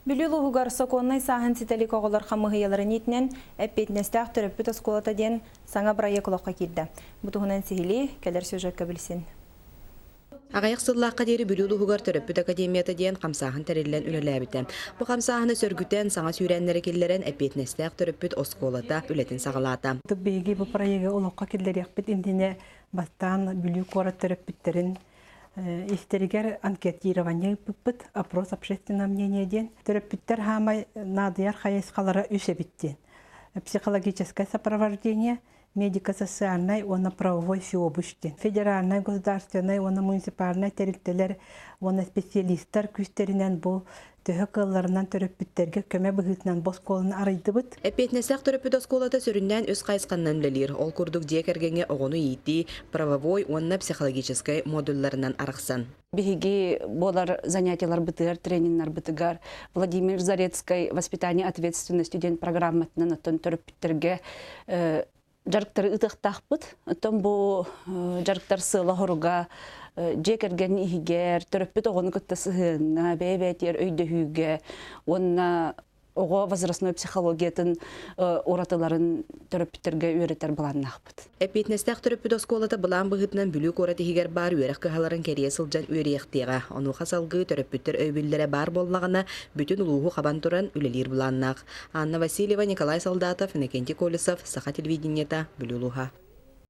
Бүлүү улууһугар сокуоннай сааһын ситэ илик оҕолор хамыыһыйаларын иитинэн Эппиэтинэстээх төрөппүт оскуолата диэн саҥа бырайыак олоххо киирдэ. Бу туһунан сиһилии кэлэр сюжекка билсин. Аҕыйах сыллаахха диэри Бүлүү улууһугар төрөппүт академията диэн хамсааһын тэриллэн үлэлээбитэ. Бу хамсааһыны сөргүтэн, саҥа сүүрээннэри киллэрэн, эппиэтинэстээх төрөппүт оскуолата үлэтин саҕалаата. Биһиги бу проегы олоххо киллэриэхпит иннинэ бастаан Бүлүү куорат төрөппүттэрин истэригэр анкетирование ыыппыппыт, опрос общественного мнения диэн. Төрөппүттэр хаамай наадыйар хайысхалара үс эбит диэн. Психологическое сопровождение, медико-социальнай уонна правовой всеобщ диэн. Федеральнай, государственнай уонна муниципальнай тэрилтэлэр уонна специалистар күүстэринэн бу төһө кыалларынан төрөппүттэргэ көмө быһыытынан бу оскуоланы арыйдыбыт. Эппиэтинэстээх төрөппүт оскуолата сүрүннээн үс хайысханнан үлэлиир. Ол курдук дьиэ кэргэҥҥэ оҕону иитии, правовой уонна психологическай модулларынан арахсан. Биһиги буолар занятиеларбытыгар, трениннарбытыгар Владимир Зарецкай «Воспитание ответственности» диэн программатынан оттон төрөппүттэргэ дьарыктары ыытыахтаахпыт. Оттон бу дьарыктар сыала-хоруга дьиэ кэргэн иһигэр, төрөппүт оҕону кытта сыһыаҥҥа, бэйэ-бэйэтигэр өйдөһүүгэ уонна оҕо возрастной психологиятын уратыларын төрөппүттэргэ үөрэтэр былааннаахпыт. Эппиэтинэстээх төрөппүт оскуолата былаан быһыытынан Бүлүү куорат иһигэр баар үөрэх кыһаларын кэрийэ сылдьан үөрүйэхтиэҕэ. Онуоха салгыы төрөппүттэр өйөбүллэрэ баар буоллаҕына, бүтүн улууһу хабан туран үлэлиир былааннаах. Анна Васильева, Николай Солдатов, Иннокентий Колесов, Саха телевидениета, Бүлүү улууһа.